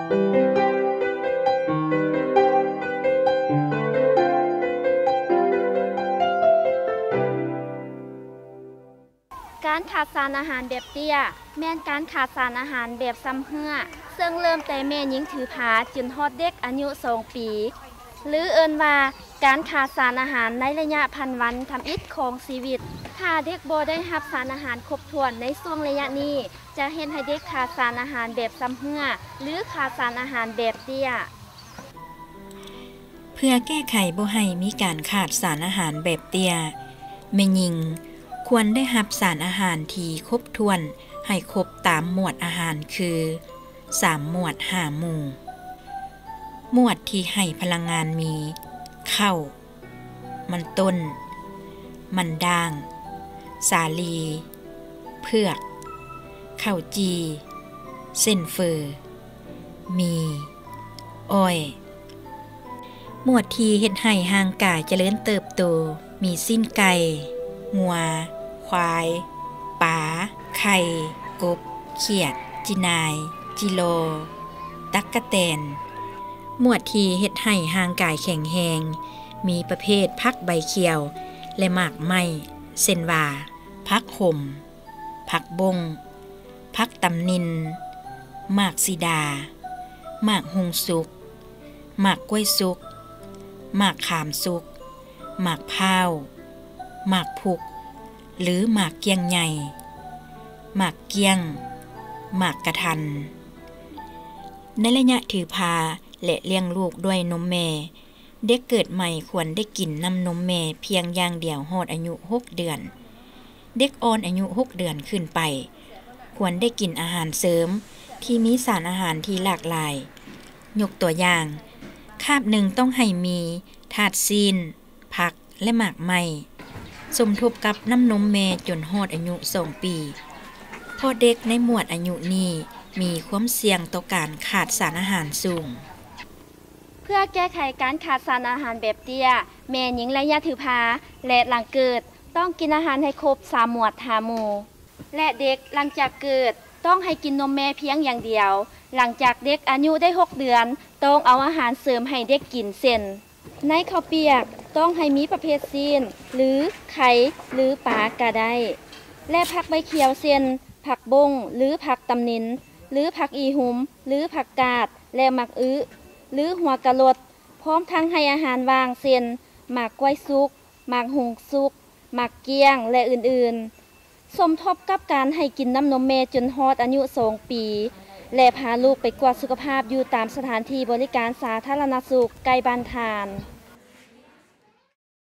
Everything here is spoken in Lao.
ການຂາດສານອາຫານແບບເຕ້ຍ ແມ່ນການຂາດສານອາຫານແບບຊຳເຮື້ອ ເຊິ່ງເລີ່ມແຕ່ແມ່ຍິງຖືພາຈົນຮອດເດັກອາຍຸສອງປີ ຫຼືເອີ້ນວ່າ ການຂາດສານອາຫານໃນໄລຍະພັນວັນທຳອິດຂອງຊີວິດ. ຖ້າເດັກບໍ່ໄດ້ຮັບສານອາຫານຄົບຖ້ວນໃນຊ່ວງໄລຍະນີ້ ຈະເຮັດໃຫ້ເດັກຂາດສານອາຫານແບບຊຳເຮື້ອ ຫຼື ຂາດສານອາຫານແບບເຕ້ຍ. ເພື່ອແກ້ໄຂບໍ່ໃຫ້ມີການຂາດສານອາຫານແບບເຕ້ຍ, ແມ່ຍິງຄວນໄດ້ຮັບສານອາຫານທີ່ຄົບຖ້ວນໃຫ້ຄົບຕາມໝວດອາຫານຄື ສາມໝວດຫ້າໝູ່. ໝວດທີ່ໃຫ້ພະລັງງານມີ ເຂົ້າ, ມັນຕົ້ນ, ມັນດ້າງ, ສາລີ, ເຜືອກ, ເຂົ້າຈີ່, ເສັ້ນເຝີ, ໝີ່, ອ້ອຍ. ໝວດທີ່ເຮັດໃຫ້ຮ່າງກາຍຈະເລີນເຕີບໂຕ ມີຊີ້ນໄກ່, ງົວ, ຄວາຍ, ປາ, ໄຂ່, ກົບ, ຂຽດ, ຈີນາຍ, ຈີລໍ, ຕັກກະແຕນ. ໝວດທີ່ເຮັດໃຫ້ຮ່າງກາຍແຂງແຮງ ມີປະເພດຜັກໃບຂຽວ ແລະ ໝາກໄມ້ ເຊັ່ນວ່າ ຜັກຫົມ, ຜັກບົ້ງ, ຜັກຕຳນິນ, ໝາກສີດາ, ໝາກຮຸ່ງສຸກ, ໝາກກ້ວຍສຸກ, ໝາກຂາມສຸກ, ໝາກພ້າວ, ໝາກພຸກ ຫຼື ໝາກກ້ຽງໃຫຍ່, ໝາກກ້ຽງ, ໝາກກະທັນ. ໃນໄລຍະຖືພາ ແລະ ລ້ຽງລູກດ້ວຍນົມແມ່, ເດັກເກີດໃໝ່ຄວນໄດ້ກິນນ້ຳນົມແມ່ພຽງຢ່າງດຽວຮອດອາຍຸຫົກເດືອນ. ເດັກອ່ອນອາຍຸຫົກເດືອນຂຶ້ນໄປ ຄວນໄດ້ກິນອາຫານເສີມທີ່ມີສານອາຫານທີ່ຫຼາກຫຼາຍ. ຍົກຕົວຢ່າງ, ຄາບໜຶ່ງຕ້ອງໃຫ້ມີທາດຊີ້ນ, ຜັກ ແລະ ໝາກໄມ້, ສົມທົບກັບນ້ຳນົມແມ່ຈົນຮອດອາຍຸສອງປີ, ເພາະເດັກໃນໝວດອາຍຸນີ້ມີຄວາມສ່ຽງຕໍ່ການຂາດສານອາຫານສູງ. ເພື່ອແກ້ໄຂການຂາດສານອາຫານແບບເຕ້ຍ, ແມ່ຍິງໄລຍະຖືພາ ແລະ ຫຼັງເກີດ ຕ້ອງກິນອາຫານໃຫ້ຄົບສາມໝວດຫ້າໝູ່ ແລະ ເດັກຫຼັງຈາກເກີດ ຕ້ອງໃຫ້ກິນນົມແມ່ພຽງຢ່າງດຽວ ຫຼັງຈາກເດັກອາຍຸໄດ້ຫົກເດືອນ ຕ້ອງເອົາອາຫານເສີມໃຫ້ເດັກກິນ ເຊັ່ນ ໃນເຂົ້າປຽກຕ້ອງໃຫ້ມີປະເພດຊີ້ນ ຫຼື ໄຂ່ ຫຼື ປາກະໄດ້ ແລະ ຜັກໃບຂຽວ ເຊັ່ນ ຜັກບົ້ງ ຫຼື ຜັກຕຳນິນ ຫຼື ຜັກອີຮຸ່ມ ຫຼື ຜັກກາດ ແລະ ໝາກອຶ ຫຼື ຫົວກະໂຫຼດ ພ້ອມທັງໃຫ້ອາຫານຫວ່າງ ເຊັ່ນ ໝາກກ້ວຍສຸກ, ໝາກຮຸ່ງສຸກ, ໝາກກ້ຽງ ແລະ ອື່ນໆ. ສົມທົບກັບການໃຫ້ກິນນ້ຳນົມແມ່ຈົນຮອດອາຍຸສອງປີ ແລະ ພາລູກໄປກວດສຸຂະພາບຢູ່ຕາມສະຖານທີ່ບໍລິການສາທາລະນະສຸກໃກ້ບ້ານທ່ານ.